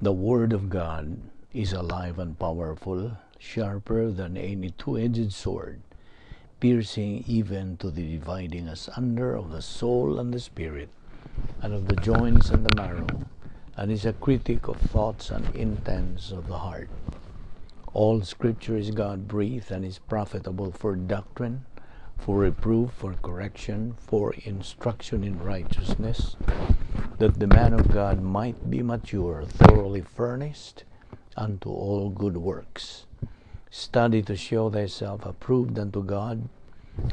The Word of God is alive and powerful, sharper than any two-edged sword, piercing even to the dividing asunder of the soul and the spirit, and of the joints and the marrow, and is a critic of thoughts and intents of the heart. All Scripture is God breathed and is profitable for doctrine, for reproof, for correction, for instruction in righteousness, that the man of God might be mature, thoroughly furnished unto all good works. Study to show thyself approved unto God,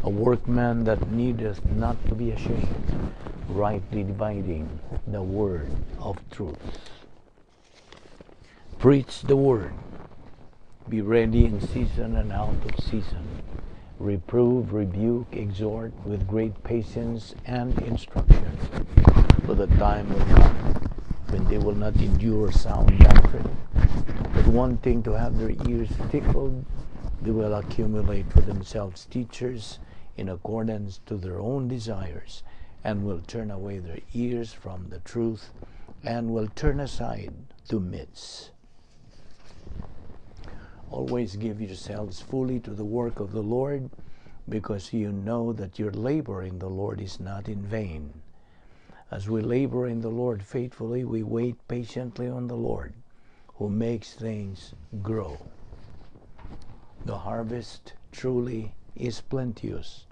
a workman that needeth not to be ashamed, rightly dividing the word of truth. Preach the word. Be ready in season and out of season. Reprove, rebuke, exhort with great patience and instruction. For the time will come when they will not endure sound doctrine, but wanting to have their ears tickled, they will accumulate for themselves teachers in accordance to their own desires, and will turn away their ears from the truth, and will turn aside to myths. Always give yourselves fully to the work of the Lord, because you know that your labor in the Lord is not in vain. As we labor in the Lord faithfully, we wait patiently on the Lord, who makes things grow. The harvest truly is plenteous,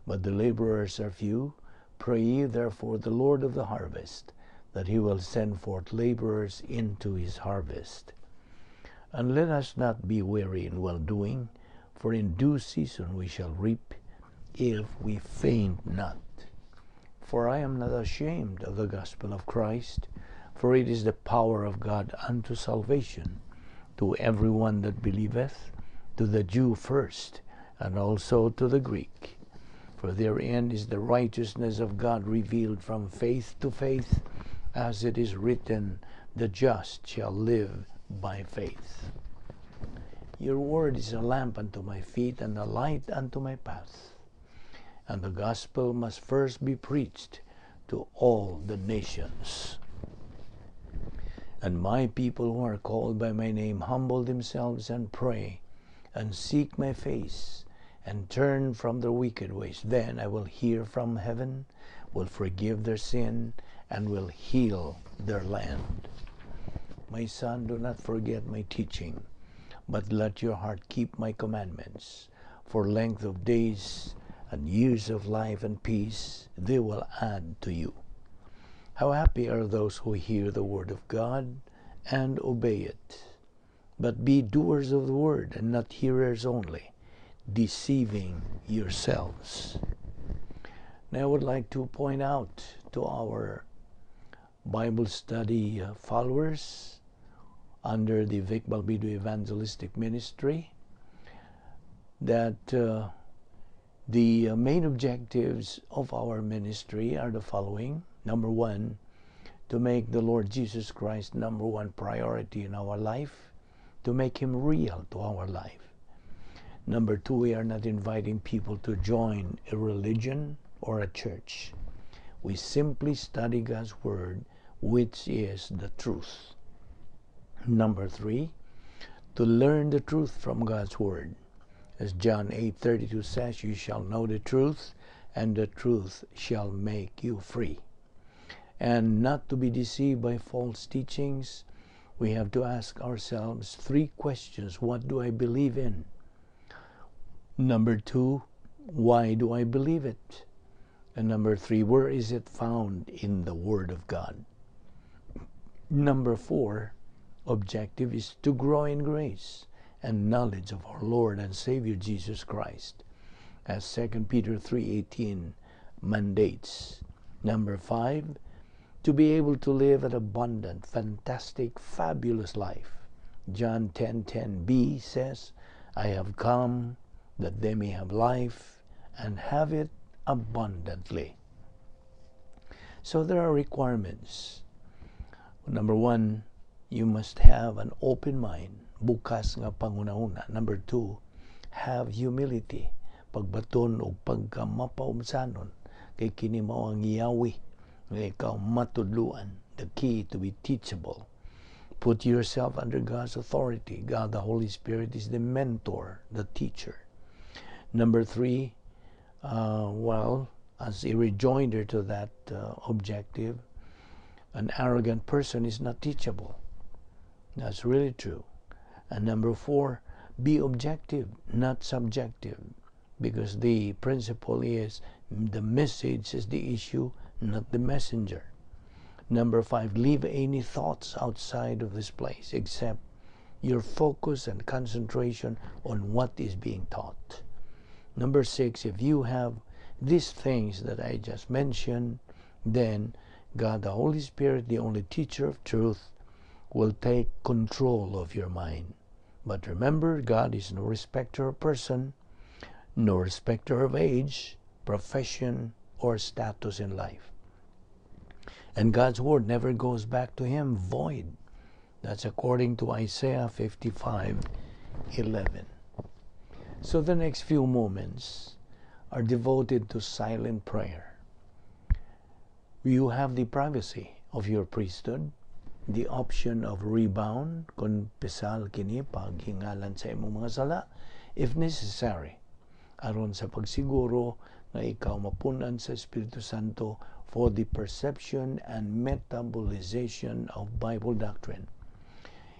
but the laborers are few. Pray ye therefore the Lord of the harvest, that he will send forth laborers into his harvest. And let us not be weary in well doing, for in due season we shall reap, if we faint not. For I am not ashamed of the gospel of Christ, for it is the power of God unto salvation to every one that believeth, to the Jew first, and also to the Greek. For therein is the righteousness of God revealed from faith to faith, as it is written, "The just shall live by faith." Your word is a lamp unto my feet and a light unto my path. And the gospel must first be preached to all the nations. And my people who are called by my name humble themselves and pray and seek my face and turn from their wicked ways, then I will hear from heaven, will forgive their sin, and will heal their land. My son, do not forget my teaching, but let your heart keep my commandments. For length of days and years of life and peace they will add to you. How happy are those who hear the word of God and obey it. But be doers of the word and not hearers only, deceiving yourselves. Now I would like to point out to our Bible study followers under the Vic Balbido Evangelistic Ministry that the main objectives of our ministry are the following. Number one, to make the Lord Jesus Christ number one priority in our life, to make him real to our life. Number two, we are not inviting people to join a religion or a church. We simply study God's Word, which is the truth. Number three, to learn the truth from God's Word. As John 8:32 says, "You shall know the truth, and the truth shall make you free." And not to be deceived by false teachings, we have to ask ourselves three questions. What do I believe in? Number two, why do I believe it? And number three, where is it found in the Word of God? Number four objective is to grow in grace and knowledge of our Lord and Savior Jesus Christ, as 2 Peter 3:18 mandates. Number five, to be able to live an abundant, fantastic, fabulous life. John 10:10b says, "I have come that they may have life and have it abundantly." So there are requirements. Number one, you must have an open mind, bukas nga panghunahuna. Number two, have humility, pagbaton og pagkamapaubsanon, kay kini mao ang yawi nga ikaw matudluan, the key to be teachable. Put yourself under God's authority. God, the Holy Spirit, is the mentor, the teacher. Number three, well, as a rejoinder to that objective, an arrogant person is not teachable. That's really true. And number four, be objective, not subjective, because the principle is the message is the issue, not the messenger. Number five, leave any thoughts outside of this place except your focus and concentration on what is being taught. Number six, if you have these things that I just mentioned, then God the Holy Spirit, the only teacher of truth, will take control of your mind. But remember, God is no respecter of person, no respecter of age, profession, or status in life. And God's word never goes back to him void. That's according to Isaiah 55:11. So the next few moments are devoted to silent prayer. You have the privacy of your priesthood, the option of rebound, konpesal kini paghingalan sa imong mga sala, if necessary, aron sa pagsiguro nga ikaw mapunan sa Espiritu Santo for the perception and metabolization of Bible doctrine.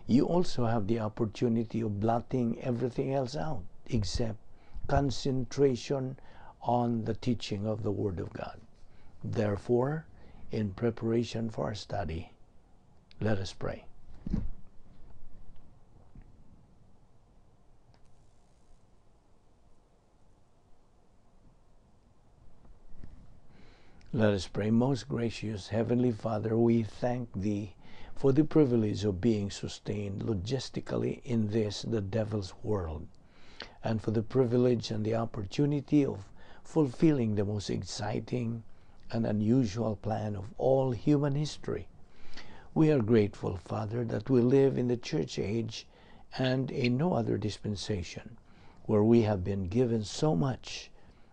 You also have the opportunity of blotting everything else out except concentration on the teaching of the Word of God. Therefore, in preparation for our study, let us pray. Let us pray. Most gracious Heavenly Father, we thank Thee for the privilege of being sustained logistically in this, the devil's world, and for the privilege and the opportunity of fulfilling the most exciting and unusual plan of all human history. We are grateful, Father, that we live in the church age and in no other dispensation, where we have been given so much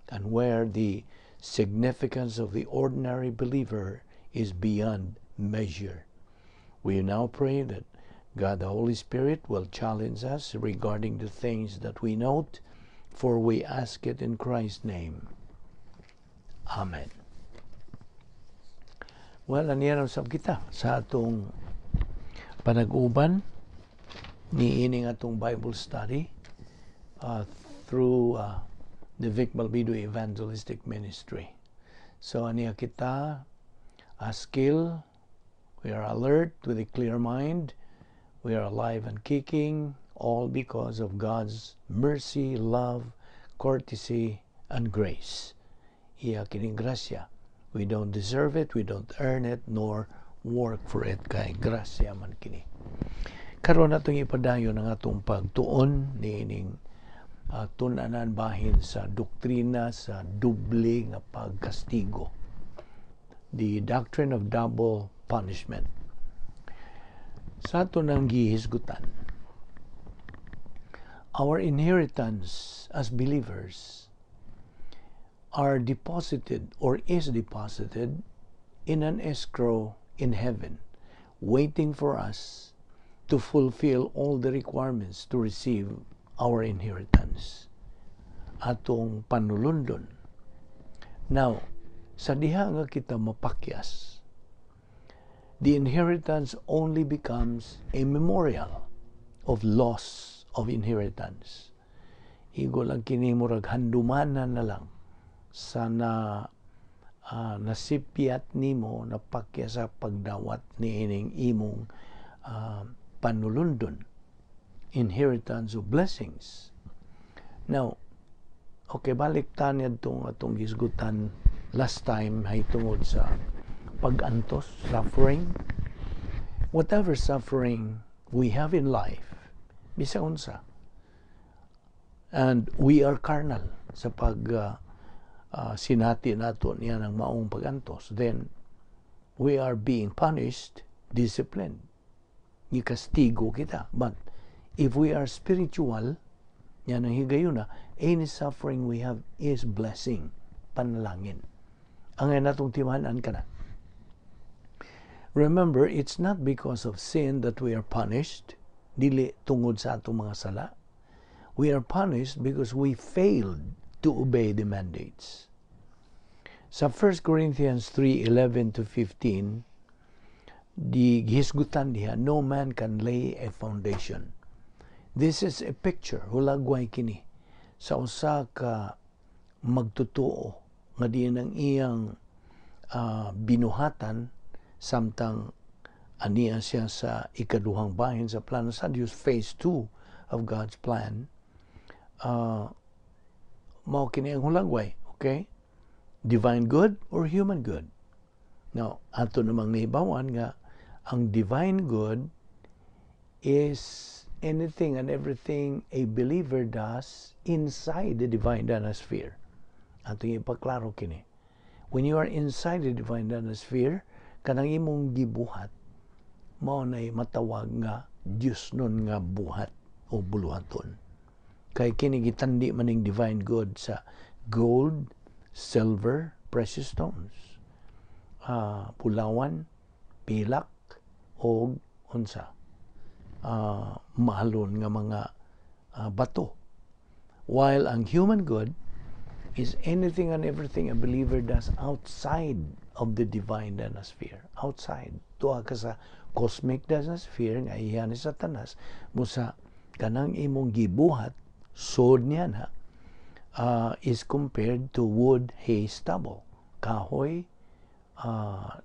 and where the significance of the ordinary believer is beyond measure. We now pray that God the Holy Spirit will challenge us regarding the things that we note, for we ask it in Christ's name. Amen. Well, aniya na sab kita sa atong panag-uban niining atong Bible study through the Vic Balbido Evangelistic Ministry. So aniya kita a skill, we are alert with a clear mind, we are alive and kicking, all because of God's mercy, love, courtesy, and grace. Iya kining grasya. We don't deserve it, we don't earn it, nor work for it. Kay grasya man kini. Karon atong ipadayon ang atong pagtuon niining tun-anan bahin sa doktrina sa doble nga pagkastigo. The doctrine of double punishment. Sa ato nang gihisgutan, our inheritance as believers are deposited or is deposited in an escrow in heaven, waiting for us to fulfill all the requirements to receive our inheritance. Atong panulundon. Now, sa diha nga kita mapakyas, the inheritance only becomes a memorial of loss of inheritance. Igo lang kini murag handumanan na lang sa na nasipyat nimo napakya sa pagdawat niining imong panulundon, inheritance of blessings. Now, okay, balik ta niadtong atong gisgutan last time hay tungod sa pag-antos, suffering. Whatever suffering we have in life, bisan unsa, and we are carnal sa pag sinati nato niya ng maong pag-antos, then we are being punished, disciplined. Gikastigo kita. But if we are spiritual, yan ang higayuna, any suffering we have is blessing, panalangin. Ang natong timan-an ka na. Remember, it's not because of sin that we are punished. Dili tungod sa atong mga sala. We are punished because we failed to obey the mandates. Sa 1 Corinthians 3:11 to 15, di gihisgutan diha, no man can lay a foundation. This is a picture, hulagway kini, sa usa ka magtutuo nga diin ang iyang binuhatan samtang ania siya sa ikaduhang bahin sa plano sa Dios, phase 2 of God's plan. Mao kini ang hulagway, okay? Divine good or human good? Now, ato namang nahibawan nga ang divine good is anything and everything a believer does inside the divine sphere. Atong ipaklaro kini. When you are inside the divine sphere, kanang imong gibuhat mao nay matawag nga Diosnon nga buhat o buluhaton. Kay kini gitandi maning divine good sa gold, silver, precious stones, bulawan, pilak, og unsa mahalon nga mga bato. While ang human good is anything and everything a believer does outside of the divine sphere. Outside. Tuwa ka sa cosmic sphere nga iya ni Satanas, busa kanang imong gibuhat sod niya na is compared to wood, hay, stubble. Kahoy,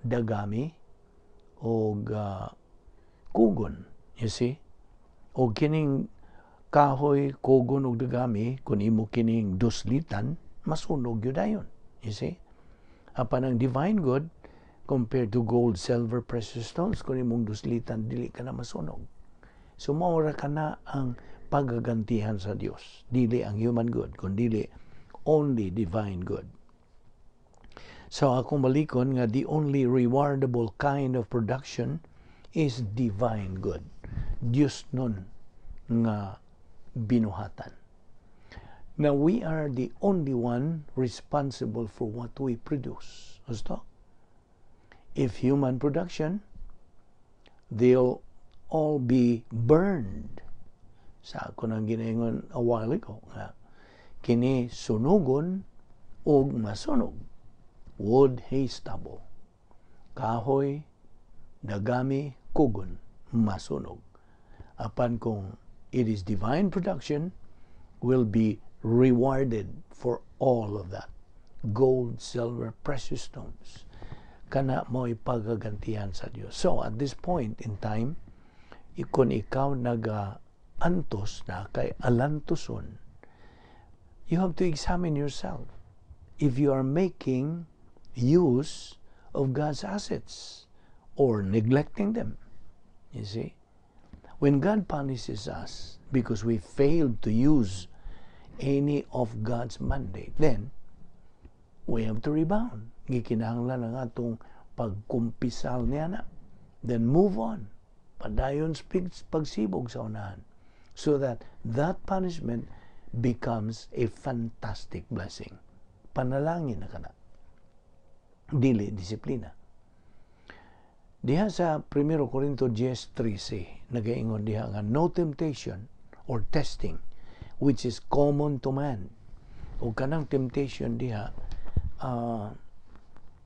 dagami, og kugon. You see? O kining kahoy, kugon og dagami, kung imo kining duslitan, masunog gyud dayon. You see? Apan ang divine good compared to gold, silver, precious stones, kung imong duslitan, dili ka na masunog. So maura ka na ang pagagantihan sa Dios. Dili ang human good, kundi only divine good. So akong balikon nga the only rewardable kind of production is divine good. Diosnon nga binuhatan. Now, we are the only one responsible for what we produce. Gusto? If human production, they'll all be burned. Sa ako nang ginaingon a while ago, nga, kini sunugon og masunog. Wood, hay, stubble. Kahoy, dagami, kugon, masunog. Apan kung it is divine production, will be rewarded for all of that. Gold, silver, precious stones. Kana mo ipagagantihan sa Dios. So, at this point in time, kung ikaw naga-antos na kay alantoson, you have to examine yourself if you are making use of God's assets or neglecting them. You see? When God punishes us because we failed to use any of God's mandate, then we have to rebound. Gikinahanglan ang atong pagkumpisal niya na. Then move on. Padayon pagsibog sa unahan. So that that punishment becomes a fantastic blessing. Panalangin na kana. Dili disiplina. Diha sa 1 Corinto 10:13, nagaingon diha nga no temptation or testing which is common to man. O kanang temptation diha,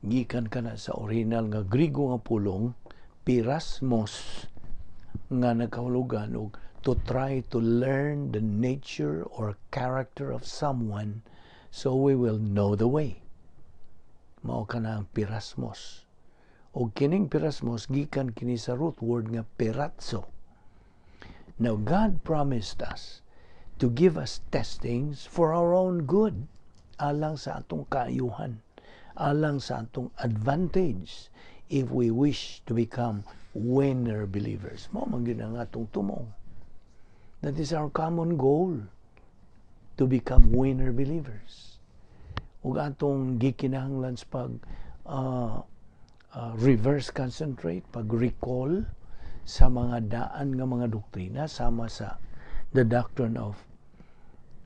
gikan kana sa original nga Grigo nga pulong peirasmos, nga nagkahulugan og to try to learn the nature or character of someone so we will know the way. Mao kana ang peirasmos. O kining peirasmos gikan kini sa root word nga peirazo. Now, God promised us to give us testings for our own good, alang sa atong kaayuhan, alang sa atong advantage, if we wish to become winner believers. Mao man gyud ang atong tumong. That is our common goal, to become winner believers. Ug atong gikinahanglan sa pag reverse concentrate, pag recall sa mga daan nga mga doktrina sama sa the doctrine of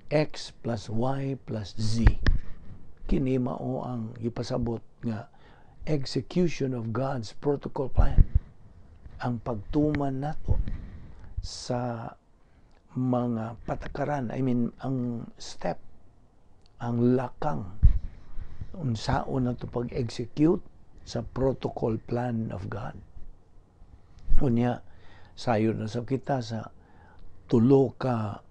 X plus Y plus Z. Kini mao ang gipasabot nga Execution of God's protocol plan. Ang pagtuman nato sa mga patakaran, I mean, ang step, ang lakang, unsaon nato pag-execute sa protocol plan of God. Unya, sayon na sa kita sa tulo ka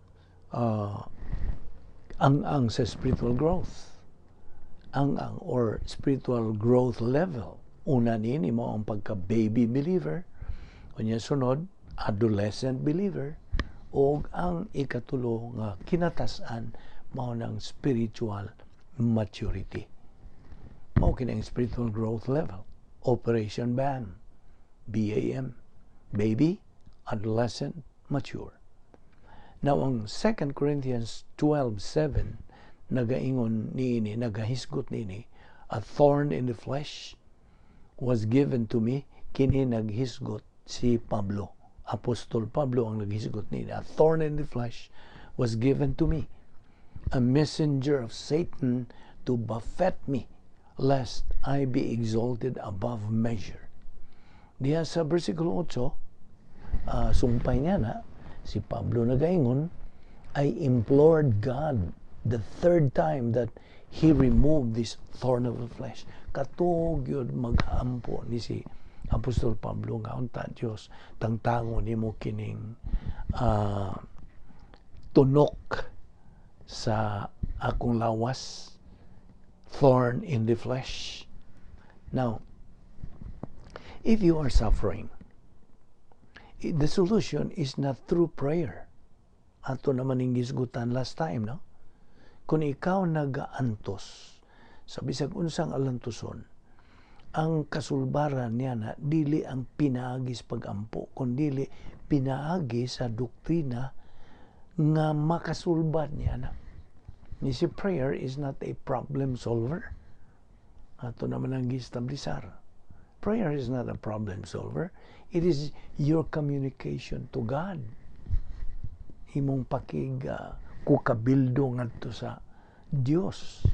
ang sa spiritual growth. Ang or spiritual growth level. Una niini mao ang pagka baby believer. Unya sunod, adolescent believer, o ang ikatulo nga kinatasan mao ng spiritual maturity. Mao kini ang spiritual growth level. Operation BAM. BAM. Baby, adolescent, mature. Now, ang 2 Corinthians 12:7 nagaingon niini, nagahisgot niini, "A thorn in the flesh was given to me." Kini naghisgot si Pablo. Apostol Pablo ang naghisgot niini. "A thorn in the flesh was given to me, a messenger of Satan to buffet me, lest I be exalted above measure." Diha sa versikulo 8, sumpay niya na, si Pablo nagaingon, "I implored God the third time that He removed this thorn of the flesh." Katuog yun maghampo ni si Apostol Pablo nga unta Dios tangtangon nimo kining tunok sa akong lawas, thorn in the flesh. Now, if you are suffering, the solution is not through prayer. Ato naman ning gisgutan last time, no? Kung ikaw nagaantos sa bisag unsang alantuson, ang kasulbaran niya na dili ang pinaagi sa pagampo, kundi pinaagi sa doktrina nga makasulbad niya na. You see, prayer is not a problem solver. Ato naman ang giestablisar. Prayer is not a problem solver. It is your communication to God. Imong pakig kukabildo ngadto sa Dios.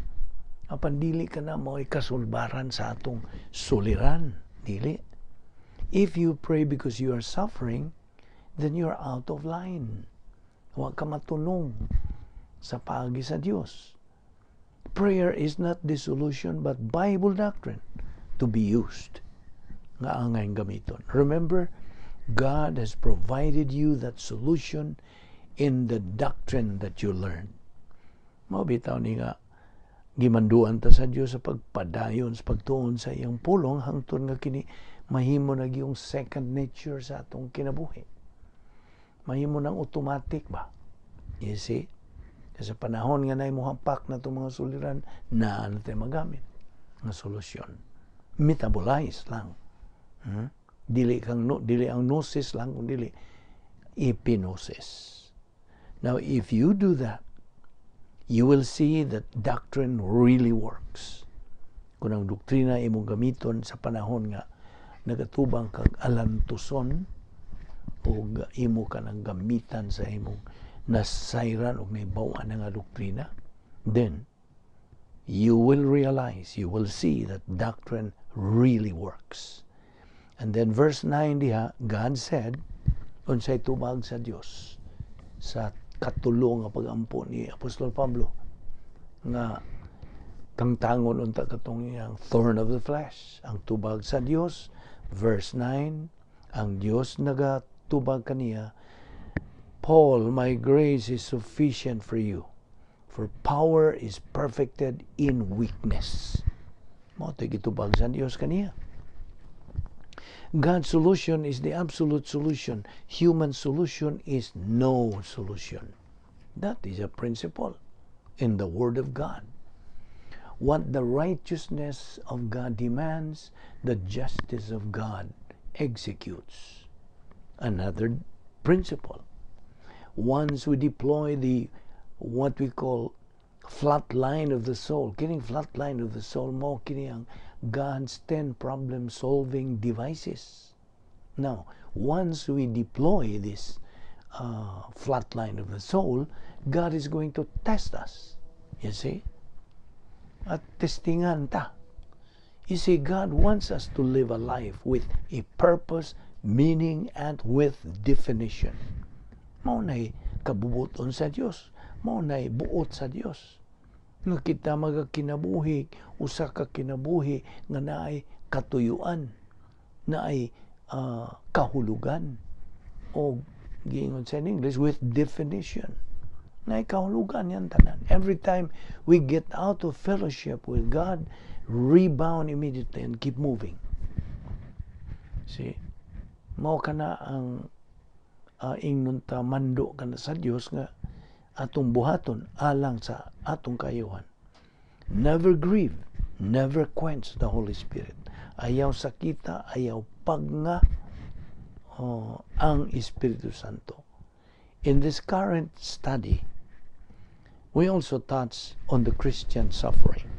Apan dili ka na mo'y kasulbaran sa atong suliran. Dili. If you pray because you are suffering, then you are out of line. Wa ka matunong sa paagi sa Dios. Prayer is not the solution but Bible doctrine to be used nga angay gamiton. Remember, God has provided you that solution in the doctrine that you learned. Mao bitaw ni nga gimanduan ta sa Dios sa pagpadayon sa pagtuon sa iyang pulong hangtod nga kini mahimo na yung second nature sa atong kinabuhi. Mahimo nang automatic ba? You see? Sa panahon nga nay mohapak na itong mga suliran, naa na tayo magamit nga solusyon. Metabolize lang. Dili kang no, dili ang gnosis lang kung dili epignosis. Now, if you do that, you will see that doctrine really works. Kung ang doktrina imong gamiton sa panahon nga nagatubang kag alantuson ug imo ka nang gamitan sa imong nasayran og nahibaw-an nga doktrina, then you will realize, you will see that doctrine really works. And then verse 9 diha, God said, unsay tubag sa Dios sa katulo nga pagampo ni Apostol Pablo nga tangtangon unta katong iyang thorn of the flesh? Ang tubag sa Dios, verse 9, ang Dios nagatubag kaniya, "Paul, my grace is sufficient for you, for power is perfected in weakness." Mao to'y gitubag sa Dios kaniya. God's solution is the absolute solution. Human solution is no solution. That is a principle in the Word of God. What the righteousness of God demands, the justice of God executes. Another principle. Once we deploy the what we call flat line of the soul, kining flat line of the soul mao kini ang God's 10 problem solving devices. Now, once we deploy this flat line of the soul, God is going to test us. You see? At testingan ta. You see, God wants us to live a life with a purpose, meaning, and with definition. Mao na'y kabubuton sa Dios. Mao na'y buot sa Dios. Nga kita magakinabuhi, usa ka kinabuhi nga naay katuyuan, naay kahulugan, o giingon sa English, with definition. Naay kahulugan yan tanan. Every time we get out of fellowship with God, rebound immediately and keep moving. See? Mao kana ang ingnon ta mando kana sa Dios nga atong buhaton alang sa atong kayuhan. Never grieve, never quench the Holy Spirit. Ayaw sakita, ayaw pagna, oh, ang Espiritu Santo. In this current study, we also touch on the Christian suffering.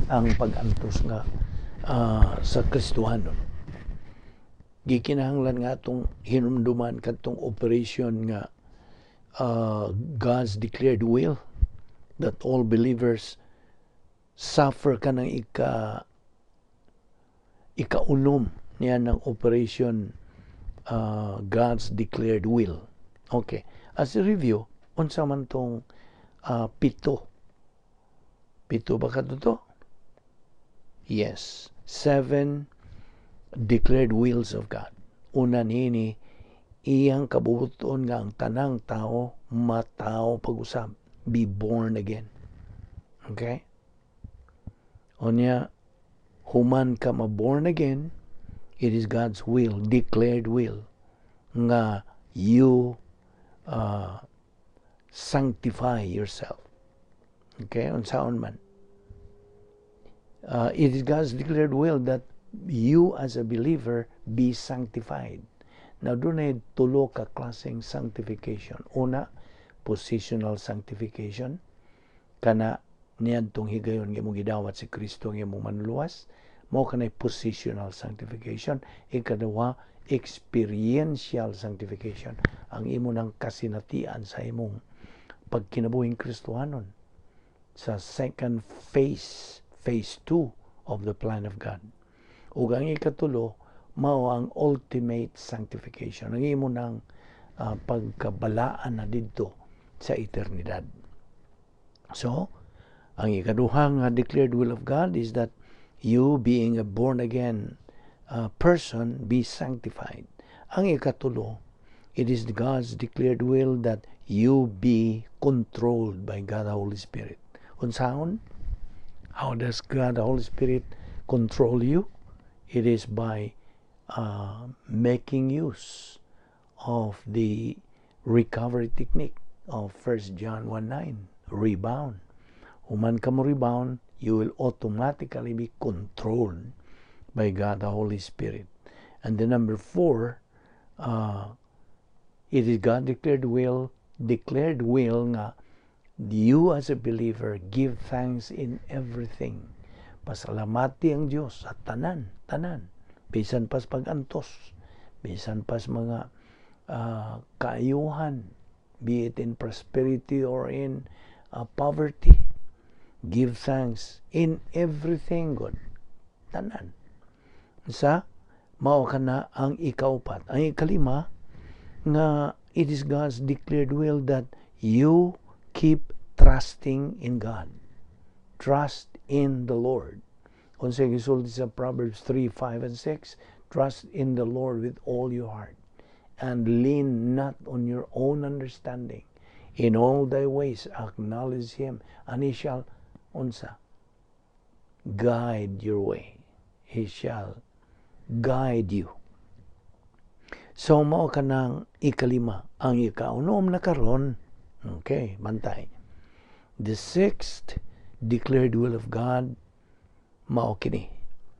Ang pag-antos nga sa Kristohanon. Gikinahanglan nga atong hinumduman kadtong operation nga God's declared will that all believers suffer, kanang ikaunom niya ng operation God's declared will. Okay. As a review, unsa man tong pito? Pito ba to? Yes. Seven declared wills of God. Una nini, iyang kabubuton nga ang tanang tao matao pag-usab, be born again. Okay? Unya, human ka ma-born again, it is God's will, declared will, nga you sanctify yourself. Okay? Unsaon man. It is God's declared will that you as a believer be sanctified. Now, dunay tulo ka klaseng sanctification. Una, positional sanctification. Kana niadtong higayon nga imong gidawat si Kristo nga imong manluluwas, mao kanay positional sanctification. Ikaduha, experiential sanctification. Ang imo ng kasinatian sa imong pagkinabuhing Kristohanon sa second phase, phase 2 of the plan of God. Ug ang ikatulo, mao ang ultimate sanctification. Ang imo ng pagkabalaan na didto sa eternidad. So, ang ikaduha nga declared will of God is that you, being a born again person, be sanctified. Ang ikatulo, it is God's declared will that you be controlled by God the Holy Spirit. Unsaon? How does God the Holy Spirit control you? It is by making use of the recovery technique of 1 John 1:9, rebound. Human ka mo rebound, you will automatically be controlled by God the Holy Spirit. And then number four, it is God declared will nga you as a believer give thanks in everything. Pasalamati ang Diyos sa tanan, tanan. Bisan pas pag-antos, bisan pas mga kaayuhan, be it in prosperity or in poverty. Give thanks in everything good. Tanan. Sa mao kana ang ikaupat. Ang ikalima nga it is God's declared will that you keep trusting in God. Trust in the Lord. Unsay gisulti sa Proverbs 3, 5, and 6? Trust in the Lord with all your heart and lean not on your own understanding. In all thy ways acknowledge Him, and He shall, unsa, guide your way. He shall guide you. So mao kanang ikalima. Ang ikaunom na karon, okay, bantay. The sixth declared will of God mao kini.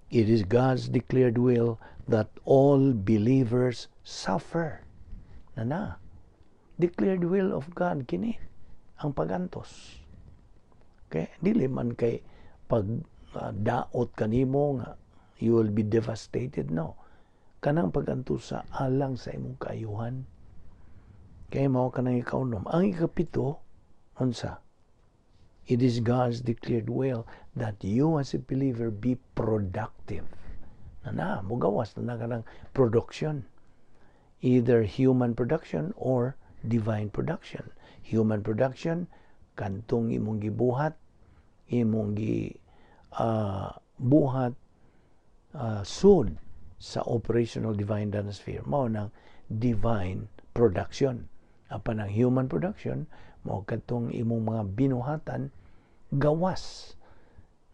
It is God's declared will that all believers suffer. Na na. Declared will of God kini ang pagantos. Okay? Dili man kay pag daot kanimo nga you will be devastated, no. Kanang pagantos sa alang sa imong kaayuhan. Kay mao kanang ikaunom. Ang ikapito, unsa? It is God's declared will that you as a believer be productive. Na na, mugawas na na kanang production. Either human production or divine production. Human production, kantong imong gibuhat, imong gi buhat sud sa operational divine danasphere. Mao nang divine production. Apan ang human production, mao kadtong imong mga binuhatan gawas.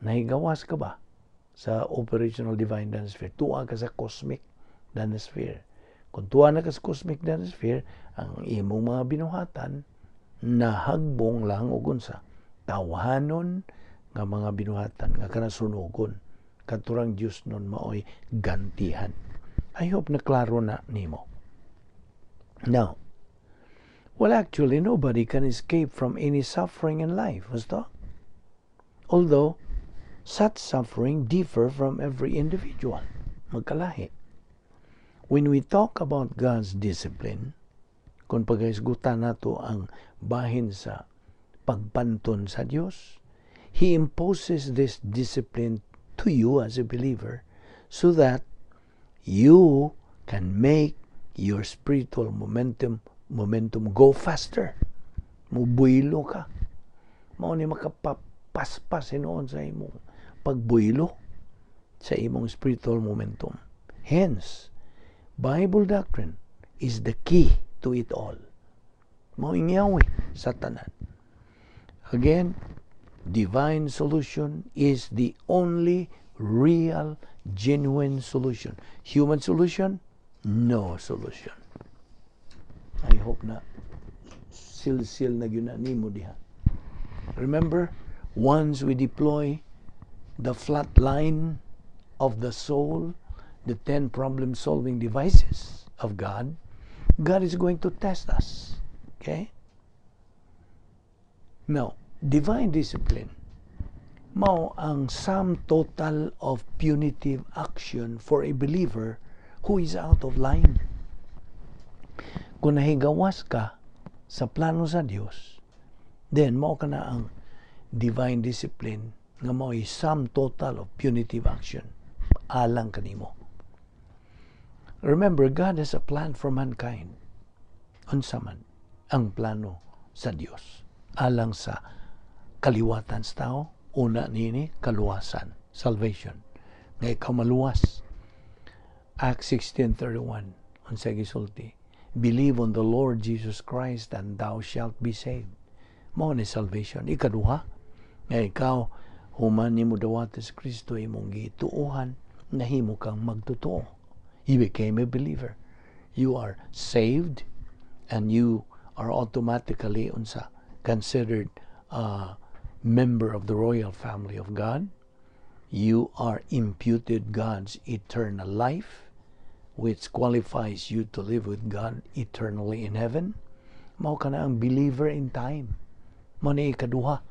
Nahigawas ka ba sa operational divine danasphere? Tuwa ka sa cosmic danasphere. Kung tuwa na ka sa cosmic danasphere, ang imong mga binuhatan nahagbong lang og unsa? Tawhanon nga mga binuhatan nga kana sunugon. Katurang Dios nun maoy gantihan. I hope na klaro na nimo. Now, well, actually, nobody can escape from any suffering in life, basta? Although, such suffering differ from every individual. Magkalahi. When we talk about God's discipline, kung paghisgutan nato ang bahin sa pagpanton sa Dios, He imposes this discipline to you as a believer so that you can make your spiritual momentum go faster. Mubuylo ka. Mao ni makapapaspas hinuon sa imong pagbuylo sa imong spiritual momentum. Hence, Bible doctrine is the key to it all. Mao ingyawi sa tanan. Again, divine solution is the only real, genuine solution. Human solution, no solution. I hope na silsil na gyud na nimo diha. Remember, once we deploy the flat line of the soul, the 10 problem solving devices of God, God is going to test us. Okay? Now, divine discipline mao ang sum total of punitive action for a believer who is out of line. Kung nahigawas ka sa plano sa Dios, then mao ka na ang divine discipline nga mao'y sum total of punitive action alang kanimo. Remember, God has a plan for mankind. Unsa man ang plano sa Dios alang sa kaliwatan sa tao? Una nini, kaluwasan, salvation. Nga ikaw maluwas. Acts 16:31, unsay gisulti? "Believe on the Lord Jesus Christ and thou shalt be saved." Mao ni salvation. Ikaduha, nga ikaw human nimo dawat si Kristo, imong gituohan, nahimo kang magtotoo. You became a believer. You are saved and you are automatically unsa? Considered a member of the royal family of God. You are imputed God's eternal life, which qualifies you to live with God eternally in heaven. Mao ka na ang believer in time. Mao ni ikaduha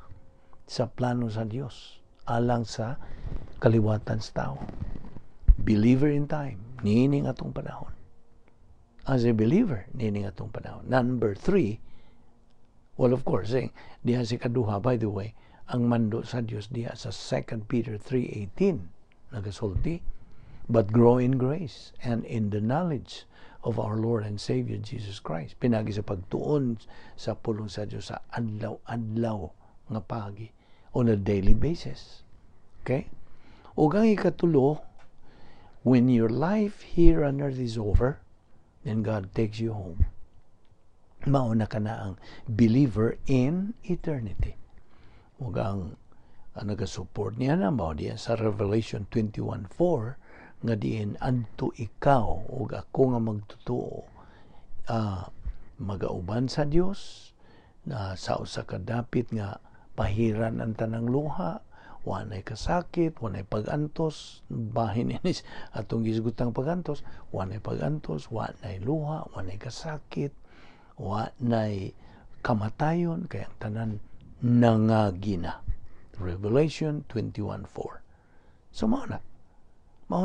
sa plano sa Dios alang sa kaliwatan sa tao. Believer in time, niining atong panahon. As a believer, niining atong panahon. Number three, well, of course, eh, diha si kaduha, by the way, ang mando sa Dios diha sa 2 Peter 3:18 nagasulti, "But grow in grace and in the knowledge of our Lord and Savior Jesus Christ." Pinagi sa pagtuon sa pulong sa Dios sa adlaw-adlaw nga pagi, on a daily basis. Okay? Ug ang ikatulo, when your life here on earth is over, then God takes you home. Mauna ka na ang believer in eternity. Ug ang nagasupport niya na mao diyan sa Revelation 21:4 nga diin adto ikaw ug ako nga magtotoo magauban sa Dios na sa usa ka dapit nga pahiran ang tanang luha, wanay kasakit, wanay pagantos. Bahin inis atong gisgutang pagantos. Wanay pagantos, wanay luha, wanay kasakit, wanay kamatayon, kay ang tanan nangagina. Revelation 21:4. So mao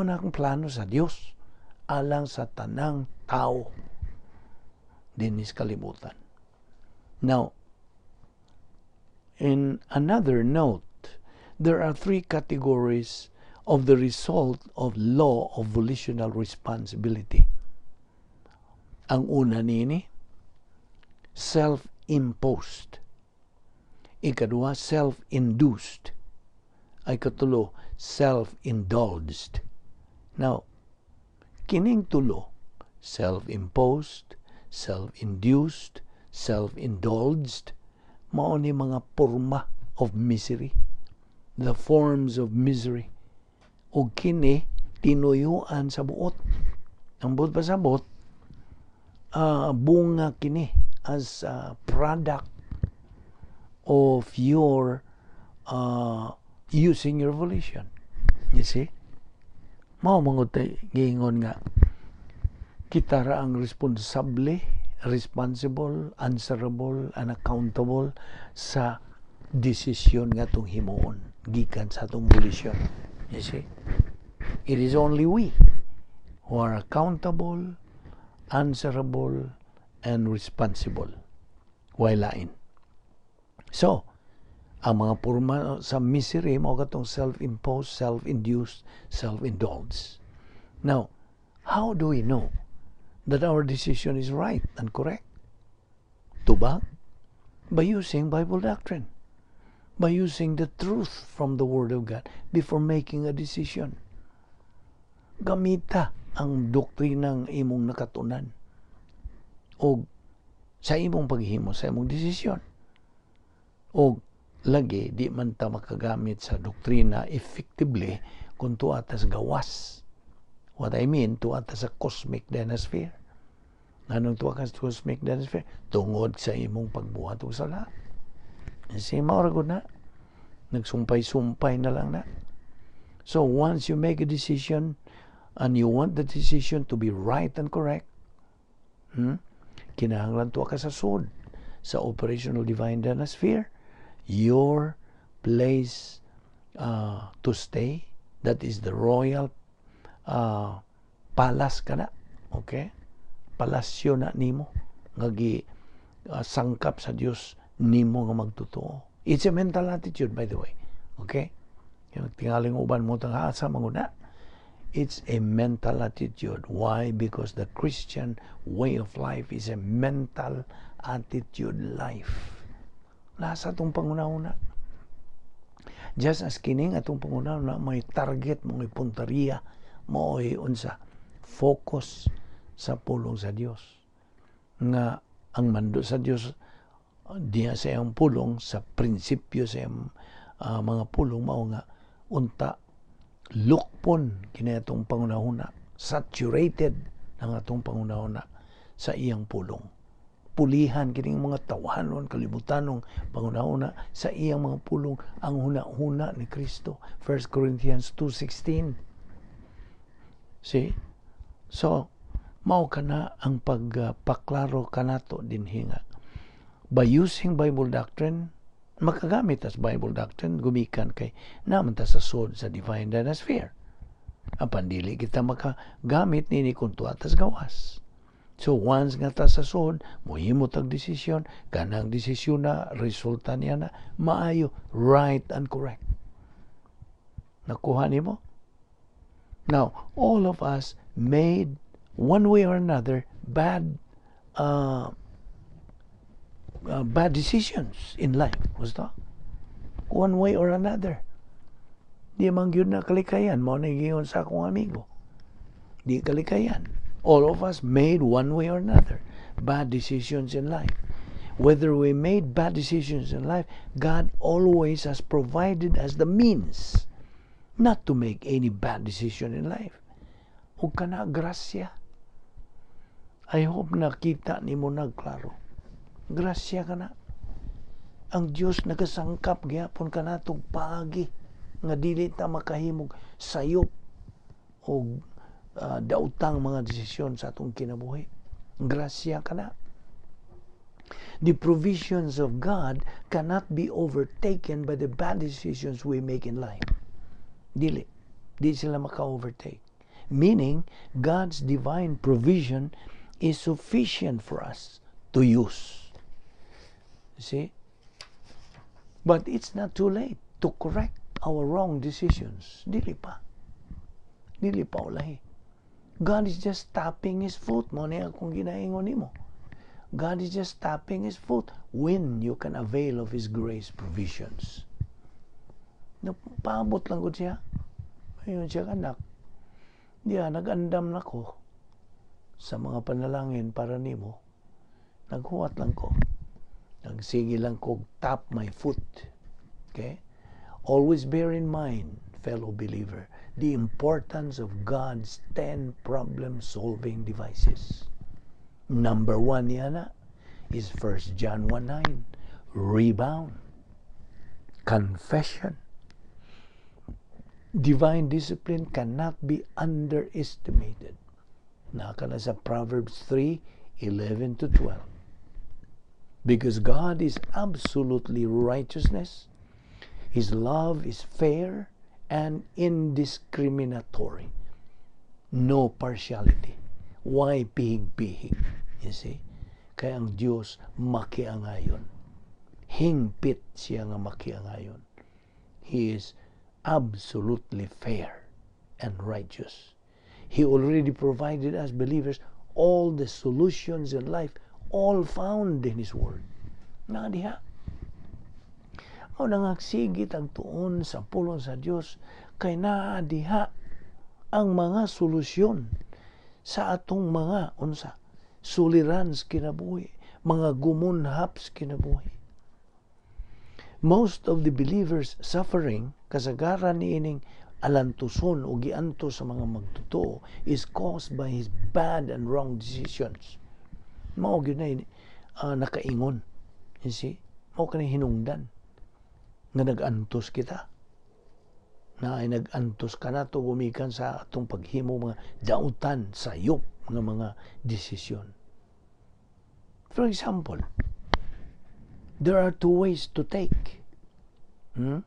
na ang plano sa Dios alang sa tanang tao dinis kalibutan. Now, In another note, there are three categories of the result of law of volitional responsibility. Ang una nini, self-imposed. Ikaduha, self-induced. Ay katulo, self-indulged. Now, kining tulo, self-imposed, self-induced, self-indulged, mao ni mga porma of misery. The forms of misery. O kini, tinuyuan sa buot. Ang buot pasabot, bunga kini as a product of your using your volition. You see? Mao man giingon nga kita ra ang responsable, responsible, answerable, and accountable sa desisyon nga atong himuon gikan sa atong volition. You see? It is only we who are accountable, answerable, and responsible. Way lain. So, ang mga porma sa misery mao katong self-imposed, self-induced, self-indulged. Now, how do we know that our decision is right and correct? Tubag? By using Bible doctrine. By using the truth from the Word of God before making a decision. Gamita ang doktrinang imong nakatunan o sa imong paghimo sa imong desisyon. O lagi di man ta makagamit sa doktrina effectively kung tuwa ta sa gawas. What I mean, tuwa ta sa cosmic dynasphere. Nganong tuwa ka sa cosmic dynasphere? Tungod sa imong pagbuhat og sala. Si mao ra na. Nagsumpay-sumpay na lang na. So once you make a decision and you want the decision to be right and correct, Kinahanglan tuwa ka sa sud sa operational divine dynasphere, your place to stay, that is the royal palace kana, okay? Palasyo na nimo nga gi sangkap sa Dios nimo nga magtotoo. It's a mental attitude, by the way. Okay? Yung tingaling uban mo tang asa manguna. It's a mental attitude. Why? Because the Christian way of life is a mental attitude life. Nasa atong panghunahuna. Just as kining atong panghunahuna may target, may punteriya, mao'y unsa focus sa pulong sa Dios. Nga ang mando sa Dios diya sa iyang pulong, sa prinsipyo sa iyang mga pulong, mao nga unta lukpon kini atong panghunahuna, saturated ang atong panghunahuna sa iyang pulong, pulihan kining mga tawhanon, kalibutanong panghunahuna sa iyang mga pulong, ang huna-huna ni Kristo, 1 Corinthians 2:16. See? So mao kana ang pagpaklaro kanato dinhi nga by using Bible doctrine, makagamit as Bible doctrine gumikan kay naman ta sa sud sa divine dynasphere. Apan dili kita makagamit nini kung tuwa tas gawas. So once nga ta sa sud, mohimo tag desisyon, kanang desisyon na resulta niya na maayo, right and correct. Nakuha nimo? Now, all of us made one way or another bad decisions in life. Gusto? One way or another. Di man gyud na kalikayan. Mao na giingon sa akong amigo. Di kalikayan. All of us made one way or another bad decisions in life. Whether we made bad decisions in life, God always has provided us the means not to make any bad decision in life. Ug kana grasya. I hope nakita nimo nagklaro. Grasya kana. Ang Dios nagasangkap gyapon kanatong paagi nga dili ta makahimog sayop og daotang mga desisyon sa atong kinabuhi. Grasya kana. The provisions of God cannot be overtaken by the bad decisions we make in life. Dili. Di sila maka-overtake. Meaning, God's divine provision is sufficient for us to use. You see? But it's not too late to correct our wrong decisions. Dili pa. Dili pa ulahi. God is just tapping His foot. Mao ni akong ginaingon nimo. God is just tapping His foot when you can avail of His grace provisions. Paabot lang ko siya. Ayun siya, "Anak. Diya, nag-andam na ko sa mga panalangin para nimo. Naghuwat lang ko. Nagsige lang ko tap my foot." Okay? Always bear in mind, fellow believer, the importance of God's 10 problem-solving devices. Number one niya is 1 John 1:9. Rebound. Confession. Divine discipline cannot be underestimated. Naa na sa Proverbs 3:11 to 12. Because God is absolutely righteousness, His love is fair and indiscriminatory. No partiality. Why pihig-pihig? You see? Kay ang Diyos makiangayon. Hingpit siya nga makiangayon. He is absolutely fair and righteous. He already provided us believers all the solutions in life, all found in His Word. Naa diha. Mao na nga sige tag tuon sa pulong sa Dios kay naa diha ang mga solusyon sa atong mga unsa suliran sa kinabuhi, mga gumunhap sa kinabuhi. Most of the believers suffering, kasagaran niining alantuson o giantos sa mga magtotoo, is caused by his bad and wrong decisions. Mao gyud na nakaingon. You see? Mao kani hinungdan nga nag-antos kita na ay nag-antos ka na to gumikan sa atong paghimo mga dautan, sayop nga mga desisyon. For example, there are two ways to take. Ang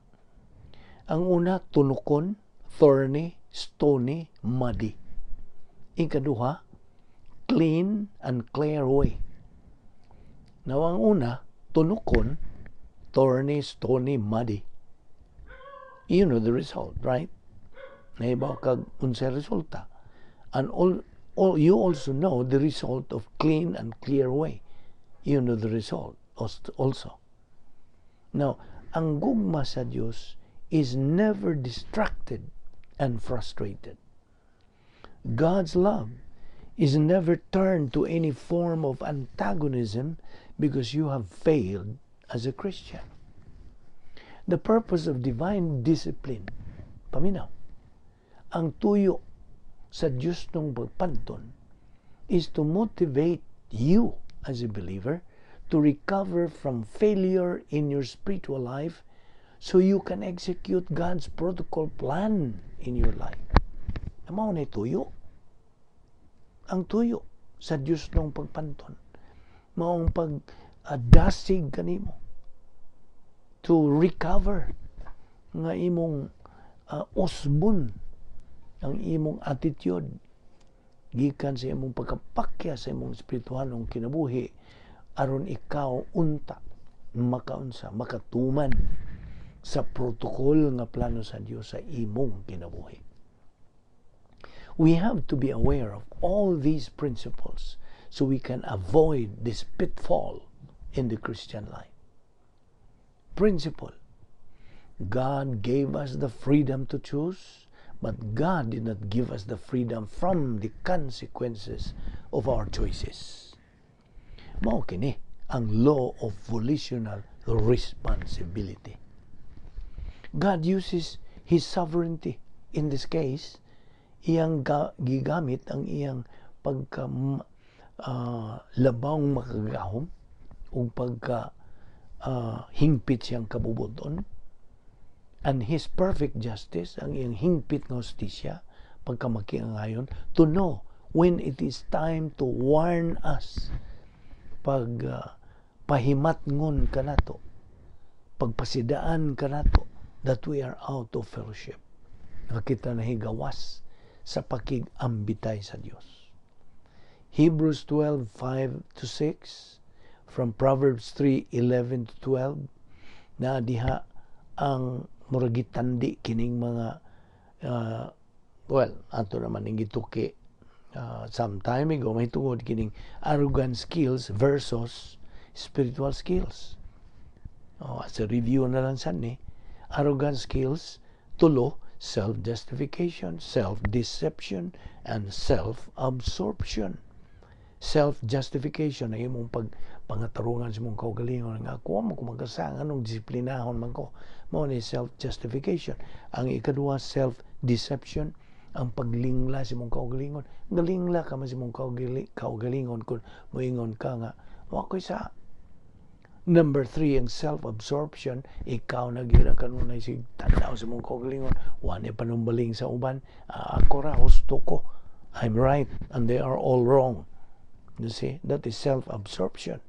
una, tunukon, thorny, stony, muddy. Ikaduha, clean and clear way. Now, ang una, tunukon, thorny, stony, muddy. You know the result, right? Nahibaw kag unsay resulta. And all you also know the result of clean and clear way. You know the result also. Now, ang gugma sa Dios is never distracted and frustrated. God's love is never turned to any form of antagonism because you have failed as a Christian. The purpose of divine discipline, paminaw, ang tuyo sa Diyos ng pagpanton is to motivate you as a believer to recover from failure in your spiritual life so you can execute God's protocol plan in your life. Mao na tuyo. Ang tuyo sa Diyos ng pagpanton. Maong pag-dasig kanimo to recover nga imong usbon ang imong attitude gikan sa imong pagkapakya sa imong espirituhanong kinabuhi aron ikaw unta makaunsa makatuman sa protocol nga plano sa Dios sa imong kinabuhi. We have to be aware of all these principles so we can avoid this pitfall in the Christian life. Principle: God gave us the freedom to choose, but God did not give us the freedom from the consequences of our choices. Mao kini ang law of volitional responsibility. God uses His sovereignty. In this case, iyang gigamit ang iyang pagka labawng makagagahom ug pagka hingpit siyang kabubuton and His perfect justice, ang iyang hingpit nga hustisya, pagka makiangayon, to know when it is time to warn us, pag pahimatngon kanato, pagpasidaan kanato that we are out of fellowship, nga kita nahigawas sa pakig-ambitay sa Dios. Hebrews 12:5 to 6, from Proverbs 3:11 to 12. Na diha ang murag gitandi kining mga well, ato naman ning gituki some time ago mahitungod kining arrogant skills versus spiritual skills. Oh, as a review na lang sad ni, arrogant skills tulo: self-justification, self-deception, and self-absorption. Self-justification na imong pag pangatarungan sa imong kaugalingon nga ako mo ko magkasang anong disiplinahon man ko, mao ni self-justification. Ang ikaduha, self-deception, ang paglingla sa imong kaugalingon. Galingla ka man sa imong kaugalingon kung moingon ka nga wa ko'y sa. Number three, ang self-absorption, ikaw na gyud ang kanunay sig tanaw sa imong kaugalingon, wa ni panumbaling sa uban, ako ra husto ko. I'm right and they are all wrong. You see, that is self-absorption.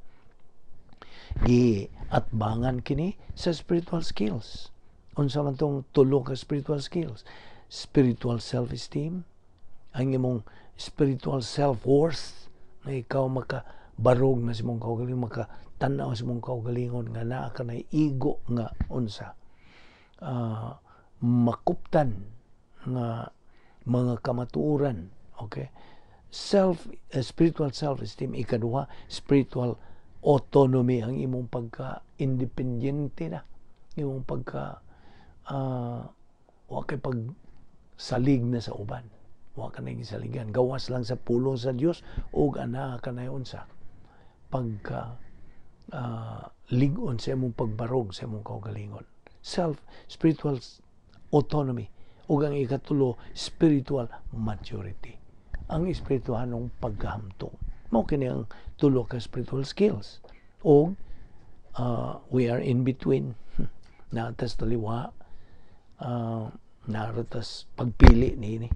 Giatbangan kini sa spiritual skills. Unsa man tong tulo ka spiritual skills? Spiritual self-esteem, ang imong spiritual self-worth, na ikaw maka barog na sa imong kaugalingon, maka tan-aw sa imong kaugalingon nga naa ka na igo nga unsa makuptan nga mga kamatuoran, okay? Self spiritual self-esteem. Ikaduha, spiritual autonomy, ang imong pagka independyente na imong pagka wa kay pag salig na sa uban, wa ka na saligan, gawas lang sa pulong sa Dios ug ana ka na unsa pagka lig-on sa imong pagbarog sa imong kaugalingon, self spiritual autonomy. Ug ang ikatulo, spiritual maturity, ang espirituhanong pagkahamtong. Mao kini ang tulo ka spiritual skills ug we are in between. Naa tas taliwa, naa tas pagpili niini.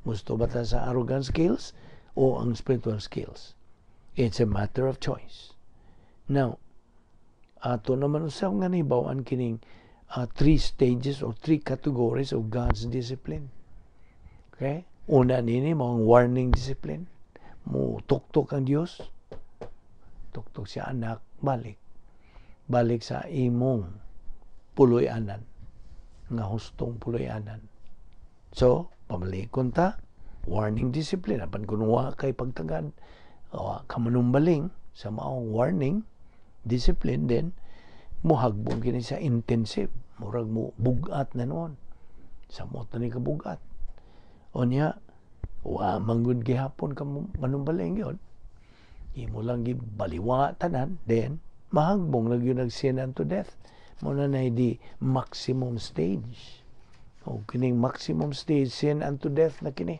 Gusto ba ta sa arrogant skills o ang spiritual skills? It's a matter of choice. Now, ato naman usab nga nahibaw-an kining three stages or three categories of God's discipline. Okay? Una nini mao ang warning discipline. Mo tuktok ang Dios. Tuktok siya, "Anak, balik. Balik sa imong puloy-anan. Nga hustong puloy-anan." So, pamalikon ta, warning discipline. Apan kung wa kay pagtagad, wa ka manumbaling sa maong warning discipline, then muhagbong kini sa intensive. Murag mo bugat na noon. Samot na ni kabugat. Unya, wa manggod gihapon ka manumbaling yun. Imo lang gibaliwa tanan, then mahagbong na gyud nag sin unto death. Mao na di maximum stage. O kining maximum stage, sin unto death na kini.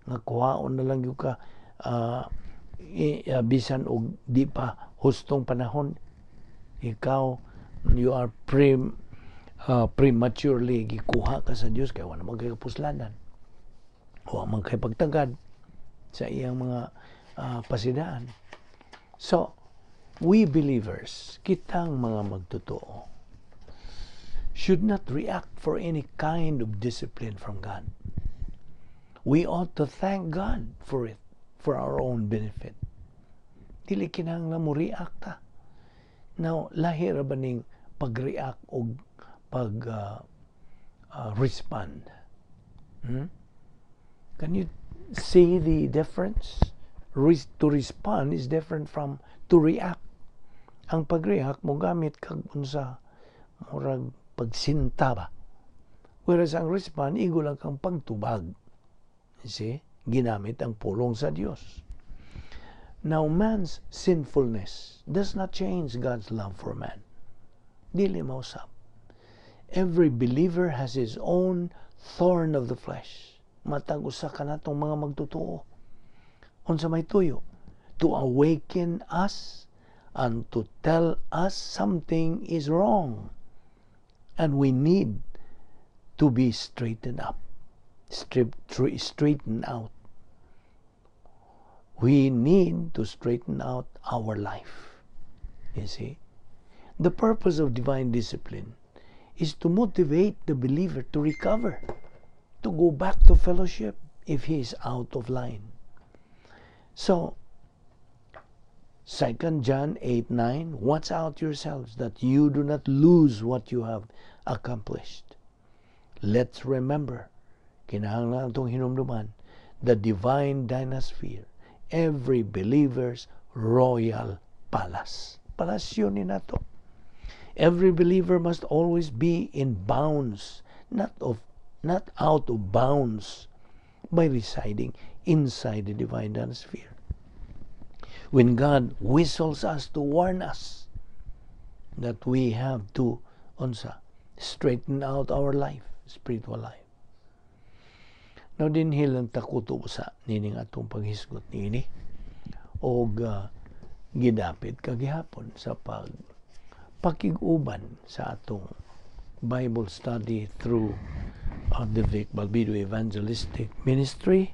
Nga kuhaon na lang gyud ka bisan og di pa hustong panahon, ikaw, you are prematurely gikuha ka sa Dios kay wala man kay kapuslanan, wa man kay pagtagad sa iyang mga pasidaan. So we believers, kitang mga magtotoo, should not react for any kind of discipline from God. We ought to thank God for it, for our own benefit. Dili kinahanglan mo react ta. Now, lahi ra ba ning pag-react og pag respond? Hmm? Can you see the difference? To respond is different from to react. Ang pag-react mo gamit kag unsa, murag pagsinta ba. Whereas ang respond, igo lang kang pagtubag. You see? Ginamit ang pulong sa Dios. Now, man's sinfulness does not change God's love for man. Dili mausab. Every believer has his own thorn of the flesh. Matag usa ka natong mga magtotoo. Unsa may tuyo? To awaken us and to tell us something is wrong. And we need to be straightened up, straightened out. We need to straighten out our life. You see? The purpose of divine discipline is to motivate the believer to recover, to go back to fellowship if he is out of line. So, 2 John 8:9, "Watch out yourselves that you do not lose what you have accomplished." Let's remember, kinahanglan atong hinumduman, the divine dynasphere, every believer's royal palace. Palasyo ni nato. Every believer must always be in bounds, not out of bounds, by residing inside the divine dynasphere. When God whistles us to warn us that we have to, unsa, straighten out our life, spiritual life. Now, dinhi lang ta kutob sa nining atong paghisgot niini og gidapit kagihapon sa pag pakig-uban sa atong Bible study through the Vic Balbido Evangelistic Ministry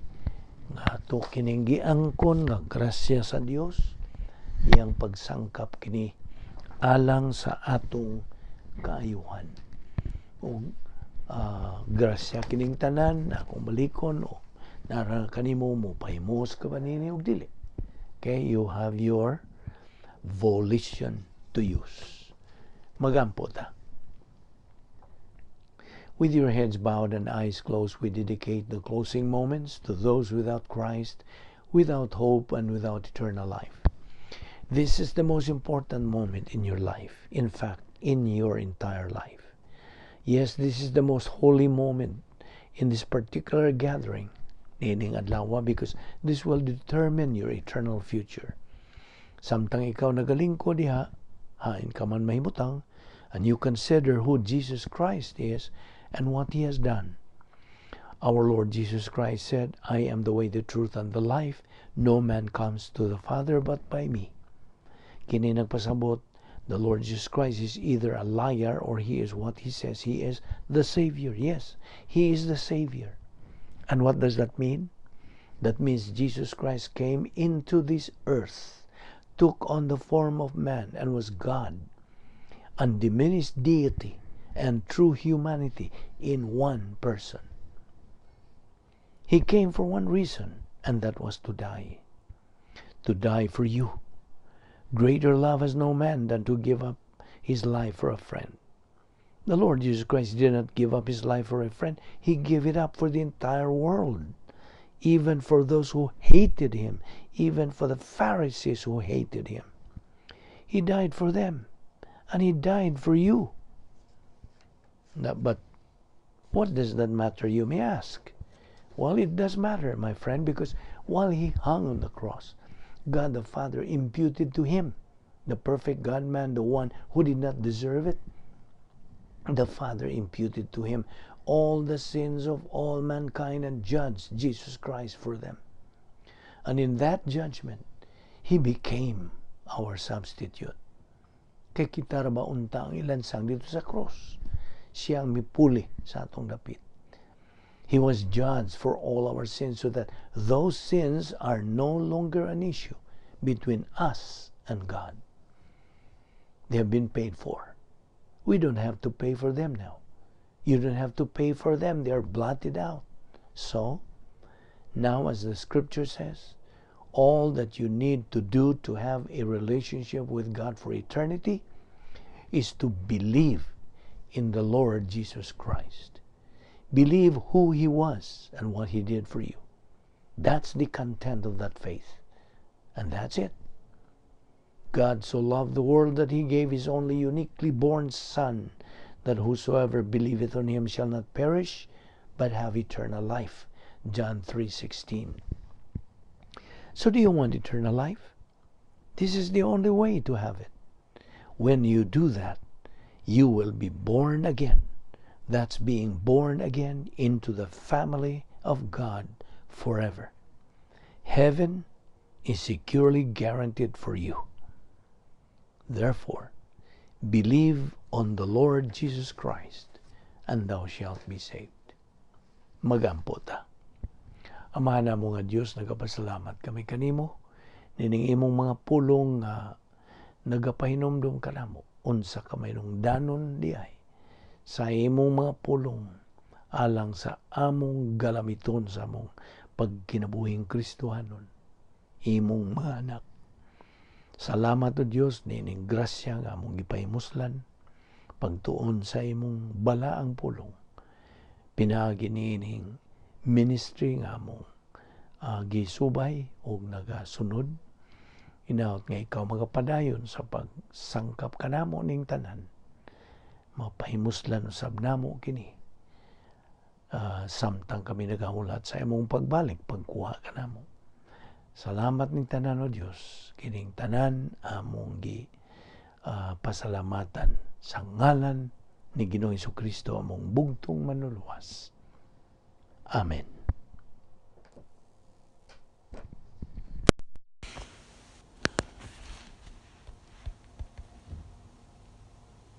nga ato kining giangkon nga grasya sa Dios, iyang pagsangkap kini alang sa atong kaayuhan ug grasya kining tanan. Akong balikon o nara kanimo mo pahimos ka ba nini og dili. Okay, you have your volition to use. Magampo ta. With your heads bowed and eyes closed, we dedicate the closing moments to those without Christ, without hope, and without eternal life. This is the most important moment in your life. In fact, in your entire life. Yes, this is the most holy moment in this particular gathering, niining adlaw, because this will determine your eternal future. Samtang ikaw nagalingkod diha, hain ka man mahimutang, and you consider who Jesus Christ is and what he has done. Our Lord Jesus Christ said, "I am the way, the truth, and the life. No man comes to the Father but by me." Kini nagpasabot, the Lord Jesus Christ is either a liar or he is what he says he is, the Savior. Yes, he is the Savior. And what does that mean? That means Jesus Christ came into this earth, took on the form of man, and was God, undiminished deity and true humanity in one person. He came for one reason, and that was to die. To die for you. Greater love has no man than to give up his life for a friend. The Lord Jesus Christ did not give up his life for a friend. He gave it up for the entire world, even for those who hated him, even for the Pharisees who hated him. He died for them, and he died for you. Now, but what does that matter, you may ask? Well, it does matter, my friend, because while he hung on the cross, God the Father imputed to him, the perfect God man, the one who did not deserve it, the Father imputed to him all the sins of all mankind and judged Jesus Christ for them. And in that judgment, he became our substitute. Kay kita ra ba unta ang ilansang didto sa cross. Siya ang mipuli sa atong dapit. He was judged for all our sins so that those sins are no longer an issue between us and God. They have been paid for. We don't have to pay for them now. You don't have to pay for them. They are blotted out. So, now, as the scripture says, all that you need to do to have a relationship with God for eternity is to believe in the Lord Jesus Christ. Believe who He was and what He did for you. That's the content of that faith. And that's it. God so loved the world that He gave His only uniquely born Son, that whosoever believeth on Him shall not perish, but have eternal life. John 3:16. So do you want eternal life? This is the only way to have it. When you do that, you will be born again. That's being born again into the family of God forever. Heaven is securely guaranteed for you. Therefore, believe on the Lord Jesus Christ, and thou shalt be saved. Magampo ta. Ama namo nga Dios, nagapasalamat kami kanimo nining imong mga pulong nga nagapahinumdum kanamo unsa ka danon diay sa imong mga pulong alang sa among galamiton sa among pagkinabuhing Kristohanon, imong mga anak. Salamat, O Dios, niining grasya nga among gipahimuslan pagtuon sa imong balaang pulong pinaagi niining ministry nga among gisubay ug nagasunod. Hinaot nga ikaw magapadayon sa pagsangkap kanamo ning tanan, mapahimuslan usab namo kini samtang kami nagahulat sa imong pagbalik, pagkuha kanamo. Salamat ning tanan, O Dios. Kining tanan among gi pasalamatan sa ngalan ni Ginoong Kristo, among bugtong Manluluwas. Amen.